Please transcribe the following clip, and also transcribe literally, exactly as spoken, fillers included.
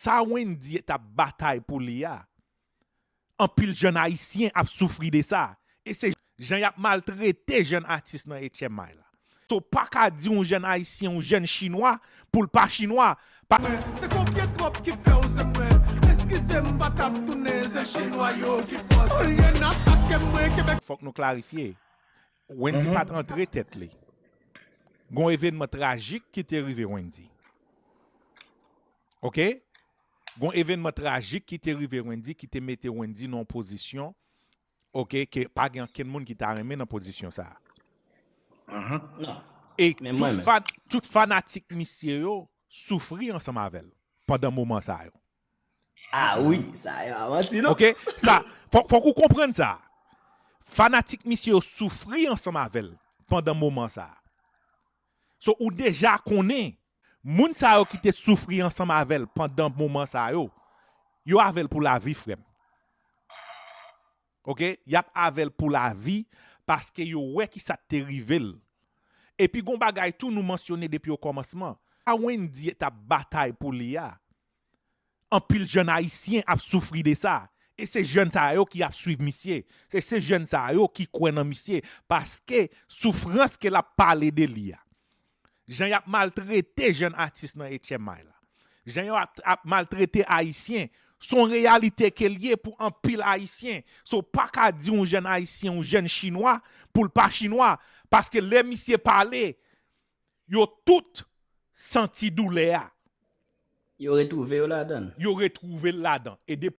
Sa Wendy t ap batay pou li a, anpil jèn ayisyen ap soufri de sa. E se jan y ap maltrete jèn atis nan H M I la. So pa ka di yon jèn ayisyen, yon jèn chinwa, pou l pa chinwa. Pa... Se kopye twòp ki fè w se mwen. Eskize m pa t ap tounen, se chinwa yo ki fòs. Olye n atake mwen, Kebèk. Fòk nou klarifye. Wendy pa t antre tèt li. Gon evènman trajik ki te rive Wendy. Oke? Gon evènman trajik ki te rive Wendy, ki te mete Wendy nan yon pozisyon, oke, ke pa gen ankenn moun ki ta renmen nan pozisyon sa a. Non. E Men tout, mwen menm. Fan, tout fanatik misye yo soufri ansanm avè l pandan moman sa yo. Ah wi, sa e pa manti non. Oke? Sa, fòk, fòk ou konprann sa. Fanatik misye yo soufri ansanm avè l pandan moman sa. So ou deja konnen, moun sa yo ki te soufri ansanm avè l pandan moman sa yo, yo avè l pou lavi, frè m. Oke? Y ap avè l pou lavi paske yo wè ki sa k te rive l. Epi gon bagay tou nou mansyone depi okòmansman. Sa Wendy t ap batay pou li a, anpil jèn ayisyen ap soufri de sa. E se jèn sa yo ki ap swiv misye. Se se jèn sa yo ki kwè nan misye. Paske soufrans ke l ap pale de li a, jan y ap maltrete jèn atis nan H M I la, jan yo ap, ap maltrete ayisyen, se yon reyalite ke l ye pou anpil ayisyen. So pa ka di yon jèn ayisyen, yon jèn chinwa, pou l pa chinwa. Paske lè misye pale, yo tout santi doulè a. Yo retwouve yo ladan. Yo retwouve l ladan. E de,